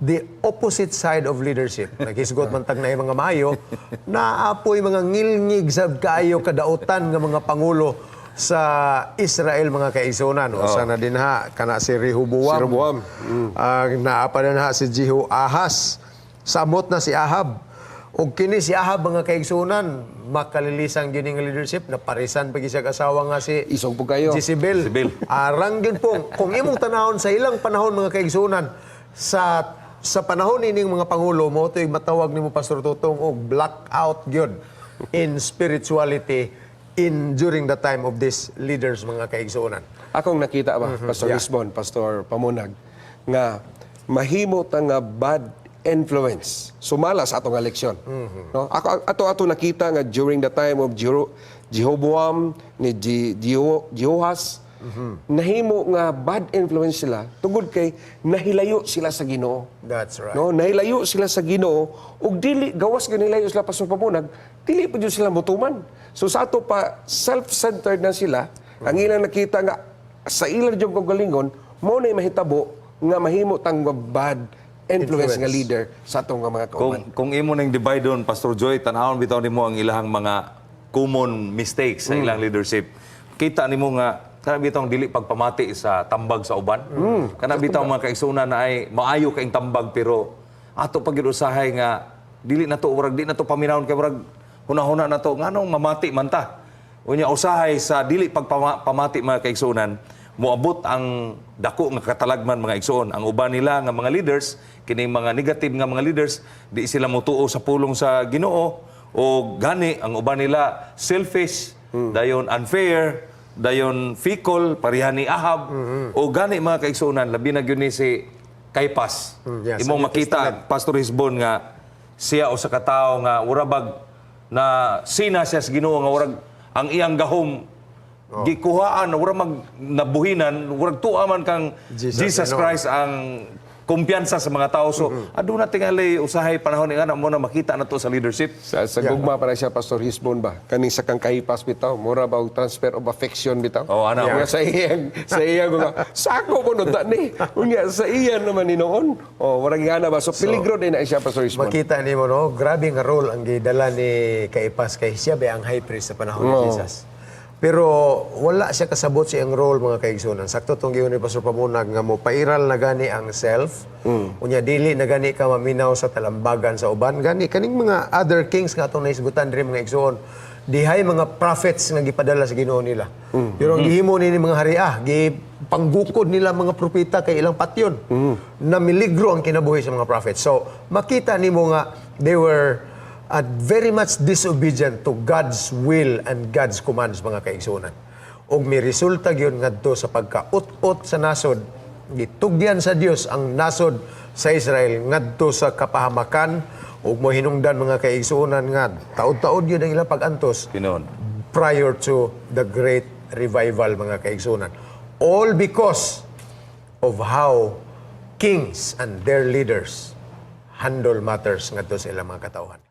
The opposite side of leadership. Naghisgot man tag naay mga maayo, naa poy mga ngilngig sab kaayo kadautan nga mga pangulo sa Israel, mga kaigsuonan. Usa na dinha kana si Rehoboam. Si Rehoboam. Naa pa dinha si Jehoahaz. Samot na si Ahab. Ug kini si Ahab, mga kaigsuonan, makalilisang gyud nga leadership, naparisan pa gyud siya asawa nga si Isog po kayo. Jezebel. Jezebel. Arang gyud pong kung imong tanawon sa ilang panahon, mga kaigsuonan, sa panahon ining mga pangulo mo to'y matawag nimo, Pastor Tutong, og blackout gyud in spirituality in during the time of these leaders, mga kaigsuonan. Akong nakita ba, Pastor Lisbon, Pastor Pamunag, nga mahimo ta nga bad influence sumala sa atong eleksyon. No? Ako ato ato nakita nga during the time of Jeroboam ni Jehoahaz, nahimo nga bad influence sila tungod kay nahilayo sila sa Ginoo. That's right. No, nahilayo sila sa Ginoo ug dili gawas nga nahilayo sila, Pastor Pamunag, dili pa jud sila motuman. So sa ato pa, self-centered na sila. Ang ilang nakita nga sa ilang jud kaugalingon mo na mahitabo nga mahimo tang bad influence nga leader sa atong nga mga kauban. Kung imo nang divide doon, Pastor Joy, tanawon bitaw nimo ang ilahang mga common mistakes sa ilang leadership. Kita nimo nga kana bitaw ang dili pagpamati sa tambag sa uban. Kana bitaw, mga kaigsuonan, na ay maayo kaing tambag pero ato pag usahay nga dili na to, murag di na to paminawon kay murag hunahuna na to nganong mamati man ta. Unya usahay sa dili pagpamati, mga kaigsuonan, moabot ang dako nga katalagman, mga igsoon. Ang uban nila nga mga leaders, kining mga negative nga mga leaders, di sila motuo sa pulong sa Ginoo o gani ang uban nila selfish, dayon unfair, dayon fickle, pareha ni Ahab. O gani, mga kaigsuonan, labi na gyud ni si Caiphas. Yes, Imong sa New makita, Pastor Hisbon, nga siya usa ka tawo nga urabag na sina siya sa Ginoo nga urag ang iyang gahom gikuhaan, ura mag nabuhinan, murag tuwa man kang Jesus, Jesus Ginoo. Christ ang kumpiyansa sa mga tao. So aduna tingali usahay panahon ni ana mo na makita na to sa leadership. Sa gugma para siya, Pastor Hisbon ba? Kaning sa kang Caiphas bitaw, mura ba og transfer of affection bitaw? Oh, ana. Nga sa iyang mga sako mo no ni. Unya sa iya naman ni noon. Oh, murag ingana ba? So peligro din na siya, Pastor Hisbon. Makita nimo, no, grabe nga role ang gidala ni Caiphas kay siya ba ang high priest sa panahon ni Jesus. Pero wala siya kasabot sa iyang role, mga kaigsuonan. Sakto tong giingon ni Pastor Pamunag nga mo pairal na gani ang self. Unya dili na gani ka maminaw sa talambagan sa uban. Gani kaning mga other kings nga atong nahisgutan diri, mga igsoon. Dihay mga prophets nga gipadala sa Ginoo nila. Pero ang gihimo ni mga hari gi panggukod nila mga propeta kay ilang patyon. Na miligro ang kinabuhi sa mga prophets. So makita nimo nga they were very much disobedient to God's will and God's commands, mga kaigsuonan. Og mi resulta gyud ngadto sa pagkaut-ot sa nasod, gitugyan sa Dios ang nasod sa Israel ngadto sa kapahamakan ug mohinungdan, mga kaigsuonan, nga taod-taod gyud ang ilang pag-antos Tinuod. Prior to the great revival, mga kaigsuonan. All because of how kings and their leaders handle matters ngadto sa ilang mga katawhan.